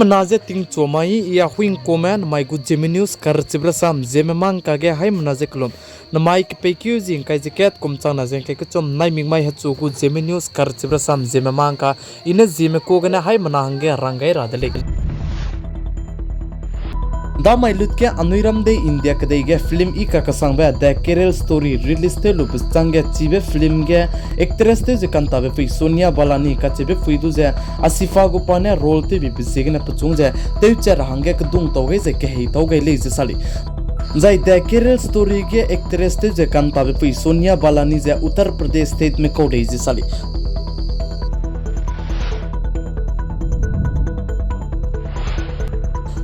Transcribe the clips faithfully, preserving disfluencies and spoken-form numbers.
Haimena ze tingchu mai, I Ahuingkume, namai gu Zeme News karchibe rasam Zeme mangka ge haimena ze kelum. Namai kepeikeu zi ngkai ze kat kum changna ze ngkai kechum naimik mai hechu gu Zeme News karchibe rasam Zeme mangka, I ne Zeme ku gene haimena hangge rang gai ra de lei. Damai lut ge anui ram dei India kedei ge film i kakesangbe The Kerala Story release tew lube chang ge chibe film ge actress tew ze kantabe pui Sonia Balani kacheube pui du ze Asifa gu pa ne role tewbibe ziegene pechung ze tewchat ra hangge kedung tau gai ze kehei tau gai lei ze sa lei. Zai The Kerala Story ge actress tew ze kantabe pui Sonia Balani ze Uttar Pradesh state me kau lei ze sa lei.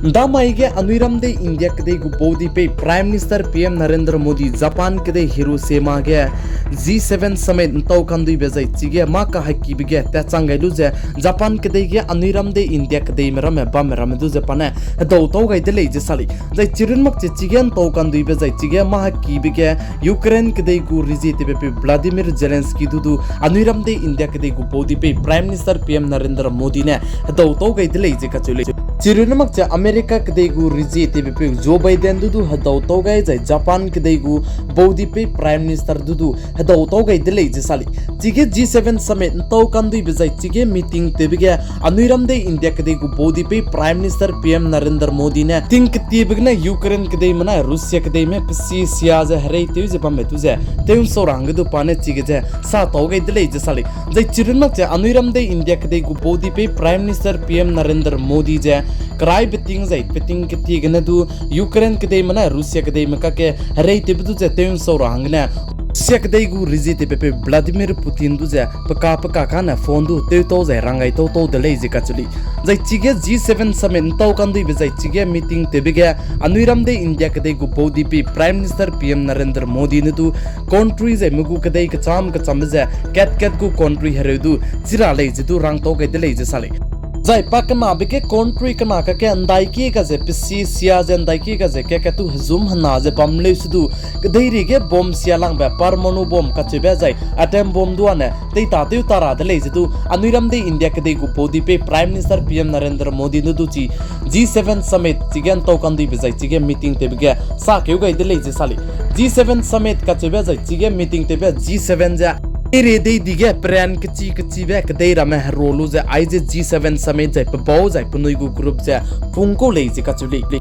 Ndamai ge anui ram dei India kedei gu baudi pei Prime Minister P M Narendra Modi Japan kedei Hiroshima ge G seven summit ntau kanduibe zai chige mâ kahekibe ge tatchang gai lu ze Japan kedei ge anui ram dei India kedeime ramme bamme ramme du ze pa ne hedau tau gai de lei ze sa lei. Zai chirun mak che chige ntau kanduibe zai chige mâ hekibe ge Ukraine kedei gu rezie tewbe peu Vladimir Zelensky du du anui ram dei India kedei gu baudi pei Prime Minister P M Narendra Modi ne hedau tau gai de lei ze kacheu lei. Chirun mak che America kedei gu rezie tewbe peu Joe Biden du du hedau tau gai zai Japan kedei gu baudi pei Prime Minister du du hedau tau gai de lei ze sa lei. Chige G seven summit ntau kanduibe zai chige meeting tewbe ge anui ram dei India kedei gu baudi pei Prime Minister P M Narendra Modi ne ting ketiebe gene Ukraine kedeime nai Russia kedeime pesi sia ze herei tew ze bambe du ze tew nsau ra hangge du pa ne chige ze sa tau gai de lei ze sa lei. Zai chirun mak che anui ram dei India kedei gu baudi pei Prime Minister P M Narendra Modi ze kerai beting zai beting ketie gene du Ukraine kedeime nai Russia kedeime kakge herei tewbe du ze tew nsau ra hanggene Russia kedei gu rezie tewbe peu Vladimir Putin du ze peka peka kane phone du tew tau zai rang gai tau tau de lei ze kacheu lei. Zai chige G seven summit ntau kanduibe zai chige meeting tewbe ge anui ram dei India kedei gu baudi pei Prime Minister P M Narendra Modi ne du country zai me gu kedei kecham kechambe ze kat kat gu country hereu du chi ra lei ze du rang tau gai de lei ze sa lei. Zai pa kenabe ge country kena kakge ndai kie ga ze pesi sia ze ndai kie ga ze kat kat du hezum hena ze bam leu se du, kedeireige bomb sia langbe परमाणु bomb kacheube zai atom bomb du ane teitatew ta ra de lei ze du anui ram dei India kedei gu baudi pei Prime Minister P M Narendra Modi ne du chi G seven summit chige ntau kanduibe zai chige meeting tewbe ge sakeu gai de lei ze sa lei. G seven summit kacheube zai chige meeting tewbe G seven ze ere dei dige peran kechi kechibe kedei ramme hero lu ze aize G seven summit zai pebau zai penui gu group ze pungkau lei ze kacheu lei.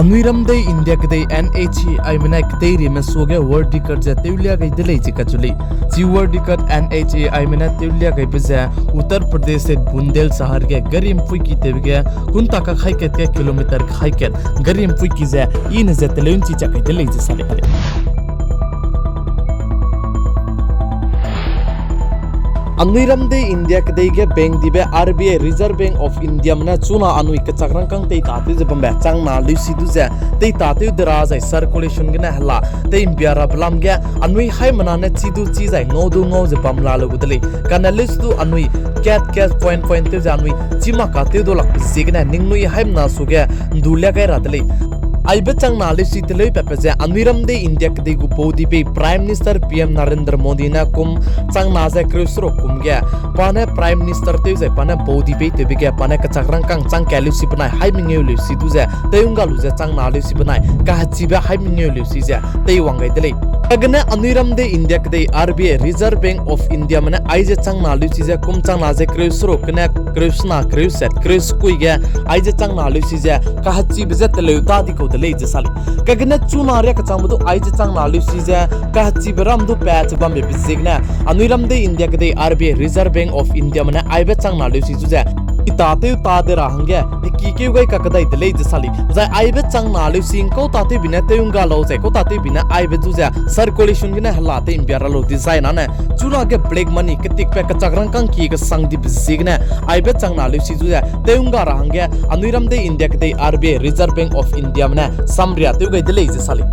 Anui ram dei India kedei N H A I me ne kedeirime suage world record ze tewlia gai de lei ze kacheu lei. Chi world record N H A I me ne tewlia gaibe ze Uttar Pradesh state Bundel Shahar ge gari mpuiki tewbe ge kunta kakhai kat ge kilometer kakhai kat gari mpuiki ze i ne ze teleu nchi chak kai de lei ze sa lei. Anui ram dei India kedei ge bank dibe R B I, Reserve Bank of India me ne chuna anui kechak rangkâng teitatew ze bambe changna leusi du ze teitatew de ra zai circulation gene hela tei mbia rabe lam ge anui haimena ne chi du chi zai ngau du ngau ze bam la lu gu de lei. Kane leusi du anui kat kat point point tew ze anui chi mak ka tew du lakbe ziegene ningnui haimena suage ndu lia gai ra de lei. Aibe changna leusi teleu patbe ze anui ram dei India kedei gu baudi pei Prime Minister P M Narendra Modi ne kum changna ze kereu seruk kum ge pa ne Prime Minister tew zai pa ne baudi pei tewbe ge pa ne kechak rangkâng chang ka leusi benai hai mengeu leusi du ze tew ngga lu ze changna leusi benai kahechibe hai mengeu leusi ze teiwang gai de lei. Kagene anui ram dei India kedei R B I, Reserve Bank of India me ne aize changna leusi ze kum changna ze kereu seruk gene kereu sena kereu set kereu sekui ge aize changna leusi ze kahechibe ze teleu ta di kau de lei ze sa lei. Kagene chuna riak kechangbe du aize changna leusi ze kahechibe ram du pat ze bambe be ziegene anui ram dei India kedei R B I, Reserve Bank of India me ne aibe changna leusi zu ze ita tew ta de ra hangge heki keu gai kakedai de lei ze sa lei. Zai aibe changna leusi ngkau tatewbi ne tew ngga lau zai kau tatewbi ne aibe zu ze circulation gene hela tei mbia ra lau dizai nane chuna ge black money ketikbe kechak rangkâng ki kesang dibe ziegene aibe changna leusi zu ze tew ngga ra hangge anui ram dei India kedei R B I, Reserve Bank of India me ne samria tew gai de lei ze sa lei.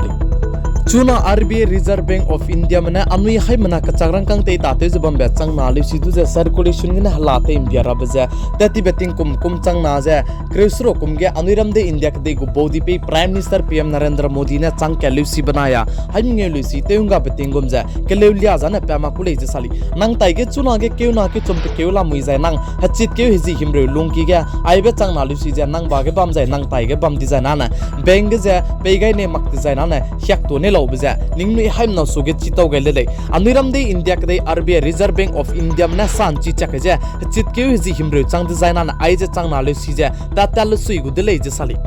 Chuna R B I Reserve Bank of Indiame ne anui haimena kechak rangkâng tei tatew ze bambe changna leusi du ze circulation gene hela tei mbia rabe ze, tat tibe tingkum kum changna ze kereu seruk kum ge anui ram dei India kedei gu baudi pei Prime Minister P M Narendra Modi ne chang kat leusi benai a, haimengeu leusi tew nggabe tinggum ze keleu lia zane pa ma ku lei ze sa lei. Nang taige chuna ge keuna kechum pe keu lamui zai nang hechit keu hezi himreu lungki ge aibe changna leusi ze nang ba ge bam zai nang taige bam dizai nane, bank ge ze pei gai ne mak dizai nane hiak tu ne laube ze ningnui haimena su ge chitau gai le lei. Anui ram dei India kedei R B I Reserve Bank of Indiame ne sanchi chak ze hechit keu hezi himreu chang dizai nane aize changna leusi ze tat tat lesui gu de lei ze sa lei.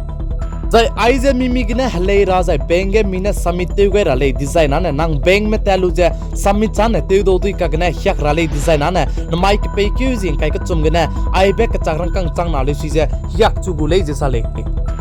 Zai aize mi mi gene helei ra zai bank ge mi ne submit tew gai ra lei dizai nane nang bankme tat lu ze submit chane tewdau dui kagene hiak ra lei dizai nane namai kepei keu zi ngkai kechum gene aibe kechak rangkâng changna leusi ze hiak chu gu lei ze sa lei.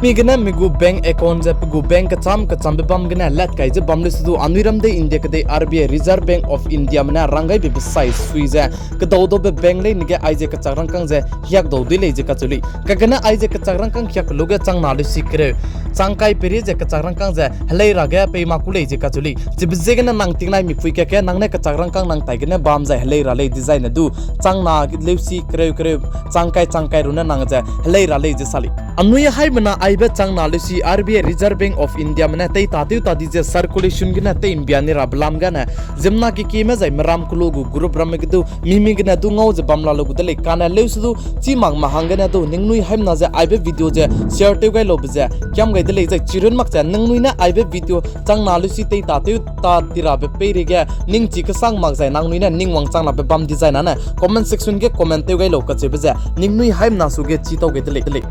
Mi gene mi gu bank account ze pe gu bank kecham kechambe bam gene lat kai ze bam leusi du anui ram dei India kedei R B I Reserve Bank of Indiame ne ranggaibebe sai sui ze kedau daube bank leine ge aize kechak rangkâng ze hiak dau dui lei ze kacheu lei. Kagene aize kechak rangkâng hiak lu ge changna leusi kereu changkai peirie ze kechak rangkâng ze helei ra ge pei ma ku lei ze kacheu lei. Chibe ziegene nang tingnai mipui kake nang ne kechak rangkâng nang taigene bam zai helei ra lei dizai ne du changna leusi kereu kereu changkai changkai ru ne nang ze helei ra lei ze sa lei. Anui haimena aibe changna leusi R B I Reserve Bank of Indiame ne tei tatew ta di ze circulation gene tei mbia ni rabe lam gene ziemmena kekieme zai meram kelu gu group ramme ge du mi mi gene du ngau ze bam la lu gu de lei kane leusi du chî mak ma hanggene du ningnui haimena ze aibe video ze share tew gai lube ze kiam gai de lei zai chirun mak ze ningnui ne aibe video changna leusi tei tatew ta di rabe peireige ningchi kesang mak zai nangnui ne ning wangchang labe bam dizai nane comment section ge comment tew gai lau kacheube ze ningnui haimena su ge chitau gai de lei de lei.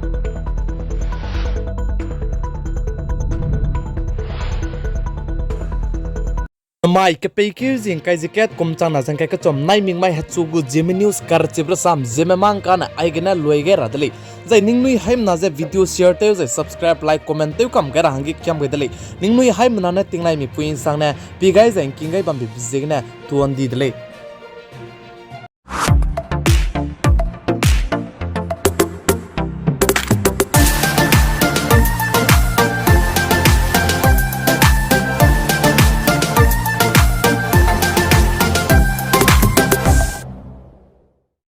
Namai kepei keu zi ngkai ze kat kum changna ze ngkai kechum naimik mai hechu gu Zeme News karchibe rasam Zeme mang kane aigene lui gai ra de lei. Zai ningnui haimena ze video share tew zai subscribe, like, comment tew kam gai ra hangge kiam gai de lei. Ningnui haimena ne tingnai mipui nsangne pi gai zai ngking gai bambe ziegene tuan di de lei.